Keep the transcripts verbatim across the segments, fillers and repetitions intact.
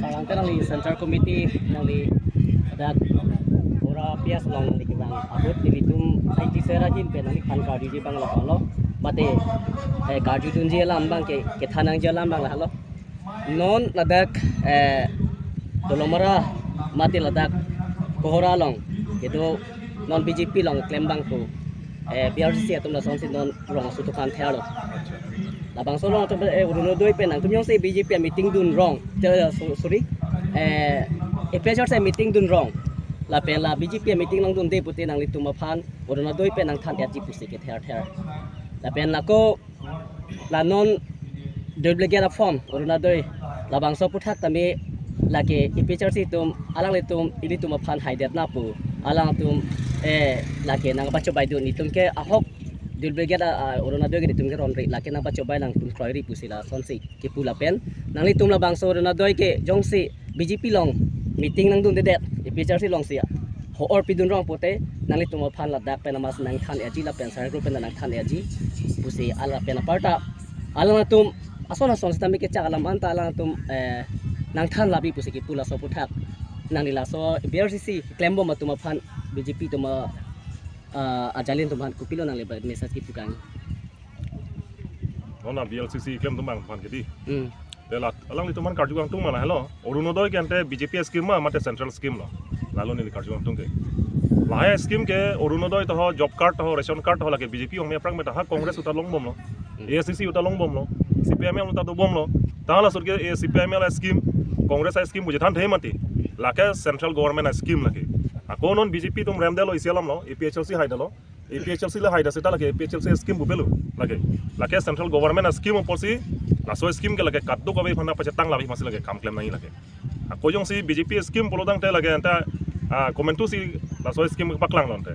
Sarang ke nangli Central Committee nangli dak Kohora P S along nangli kevang ahut nelitum I T cell ahin pen nangli than karjuji abang lahelo. Mate, eh, karjudunji alam abang ke, kethan nangji alam abang lahelo. Non ladak, eh, Dolamara mate ladak Kohora along kedo non B J P along klem abang pu, eh, B R C C atum lasonsi non rong aso atum aphan therlo. Labangso along atum, eh, Orunodoi pen nangtum jongsi B J P meeting dun rong, eh, so-, sorry, eh, A P H L C meeting dun rong, lapen la B J P meeting nangdunde pute nanglitum aphan Orunodoi pen nangthan-etji pusi kether ther. Lapen lako la non duplicate a-form Orunodoi labangso aphuthak tame lake A P H L C atum alanglitum ilitum aphan haidetna pu alangtum, eh, lake nangpachobai dun, itum ke ahok duplicate a, a, Orunodoi ke itum ke ronri, lake nangpachobai, nangtum kroiri pusi lasonsi kipu lapen nanglitum labangso Orunodoi ke jongsi B J P along meeting nangdundedet, A P H L C alongsi ho-or pidun rong pute nanglitum aphan ladak pen amas nangthan-etji lapen self help group pen nangthan-etji pusi, lapen aparta alangtum ason ason sitame kechak alam anta alangtum, eh, nangthan labi pusi kipu laso aphuthak. Nangli laso B R C C klembom atum aphan, B J P atum a, ah, ajalin atum aphan kopilo nangli ba message kipu kang? Non a B R C C klem atum abang aphan kedi. Hmm. Te la alanglitum aphan karju kangtung ma lahelo. Orunodoi ke ante B J P scheme ma mate central scheme lo? Lalo neli karju kangtung ke. Lahai scheme ke Orunodoi toho, job card toho, ration card toho lake B J P ong me aphrang me ta ha Congress ahut ta longbomlo. Hmm. A I C C ahut ta longbomlo. C P I M L ahut ta dobomlo. Ta la sur ke, eh, C P I M L scheme, Congress scheme pu chethan the mati. Lake central government scheme lake. Ako non B J P atum remdetlo isi alamlo, A P H L C haidetlo. A P H L C le haida seta lake A P H L C scheme pu pelo lake. Lake central government scheme apotsi laso scheme ke lake kadokave aphan nangpachetang labi amatsi lake kam klem nangji lake. Ako jongsi B J P scheme pulo tangte lake anta, ah, komantusi laso scheme paklang lo ante.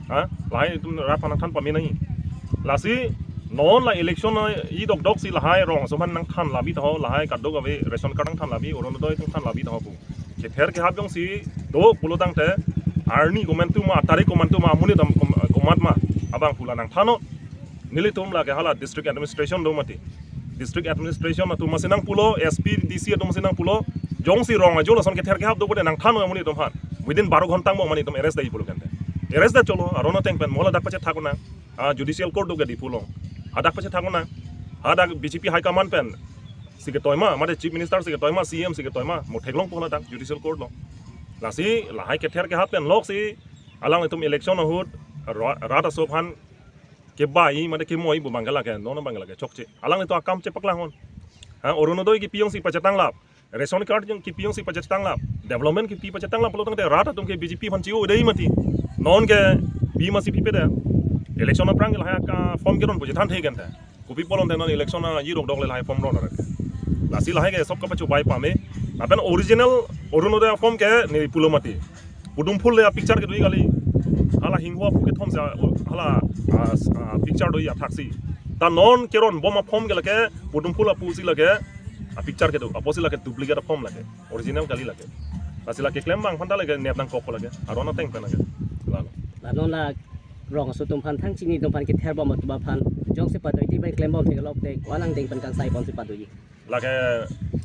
Ha? Lahai atum rat aphan nangthan pame nangji. Lasi non la election, eh, idokdok si lahai rong aso aphan nangthan labi toho, lahai kadokave ration card nangthan labi, Orunodoi nangthan labi toho pu. Kether kehap jongsi do pulo tangte arni komantu ma, tarik komantu ma, amonit atum kom-, komat ma abang pu la nangthannon. Nelitum lake hala district administration do mati. District administration atum amatsi nangpulo, S P, D C atum amatsi nangpulo. Jongsi rong ajo lason kether kehap do pute nangthannon amonit atum aphan. Within baro ghonta angbong amonit atum arrest dai pulo kente. Arrest da cholo, aron ateng pen mo ladak pachethak nang. Ah, judicial court do ke Diphu along. Hadak pachethak nang. Hadak B J P high command pensi ketoi ma, mate Chief Minister si ketoi ma, C M si ketoi ma, mo theklongpo ladak judicial court along. Lasi lahai kether kehap pen loksi alanglitum election ahut ra-, rat aso aphan kebai mate kemoi pu abang ke lake, non abang ke lake chokche. Alanglitum akam chepaklanghon. Ha, Orunodoi kipi jongsi pachetang lap, ration card jong kipi jongsi pachetang lap, development kipi pachetang lap pulo tangte rat atum ke B J P aphan che-o dei mati. Non ke pi amatsi pipedet? Election aphrang ke lahai a-form keron pu chethan the kente. Kopi pulo tangte non election aji dokdok le lahai form ron arak. Lasi lahai ke sob kapachobai pame. Lapen original Orunodoi a-form ke neli pulo mati. Podum phul le a-picture kedo kali. Hala hingho aphu kethom si a, hala, ah, s-, ah, picture do athak si. Ta non keronbom a-form ke lake podum phul aphu si lake a-picture kedo. Apotsi lake duplicate a-form lake. Original kali lake. Lasi lake klem abang aphan ta lake nep nangkokpo lake. Aron ateng pen lake. Lalo. La non la rong aso atum aphan, thang chini atum aphan, ketherbom atum aphan jongsi padoiji bai klembom theklong te ko-an angdeng pen kangsai bomsi padoiji? Lake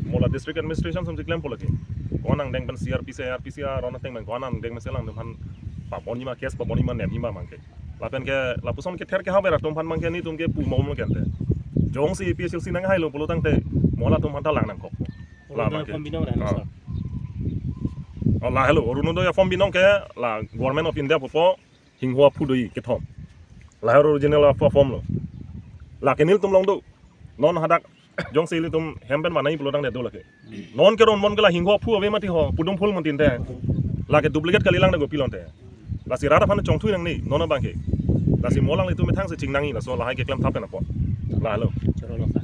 mo la district administration atum si klempo lake. Ko-an angdeng pen C R P C, I R P C aron ateng pen ko-an angdeng pen si alangtum aphan pabomji ma, case pabomji ma, nepji ma abang ke. Lapen ke lapuson kether kehap rat atum aphan abang ke nelitum ke pu mom kente. Jongsi A P H L C nanghailo pulo tangte mo latum aphan ta lang nangkok. La Orunodoi abang ke. A-form binong ra, ah, sir? Oh, lahelo, Orunodoi a-form binong ke la Government of India pupo, hingho aphu do kethom. Lahai original a-form lo. Lake nelitum along do. Non hadak jongsi ilitum hem pen vanai pulo tangte do lake. Non keronbom ke la hingho aphu ave mati ho, podum phul mati ante. Lake duplicate kali lang da kopi lo ante. Lasi rat aphan chongthui nangne, non abang ke. Lasi mo alanglitum methang si ching nangji, laso lahai keklem thap pen apot. Lahelo. Choro lo ka.